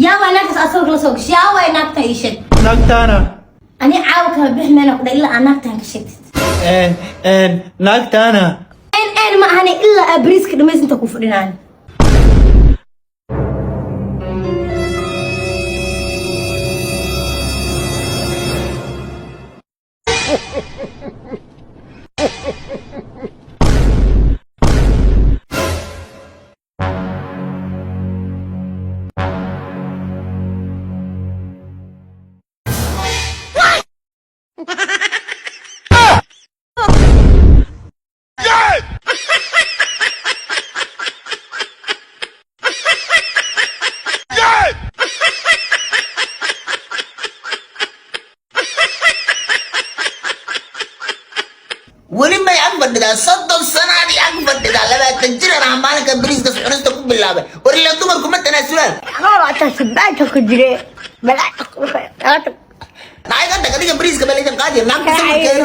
Yaa waa naagtaas aad sawirka la soo gashay? Yaa waa naagtan? Ii sheeg. Naagtaana. Ani caawa kama bixi meena ku dha ilaa aad naagtan ka sheegtid. En naagtaana. En ma ahane, ilaa aa bariiska dhamays inta ku fadhinaan. Weli may ag fadhidaa? 30 sanaad i ag fadhidaa. 20 jir aan ahaa maalinka bariiska cunista ku bilaabay. War ilaa dumarku ma tanaasulaan. Nacay ka dhag adiga, bariiska baa laydin qaadiya naagta sawirkeeda.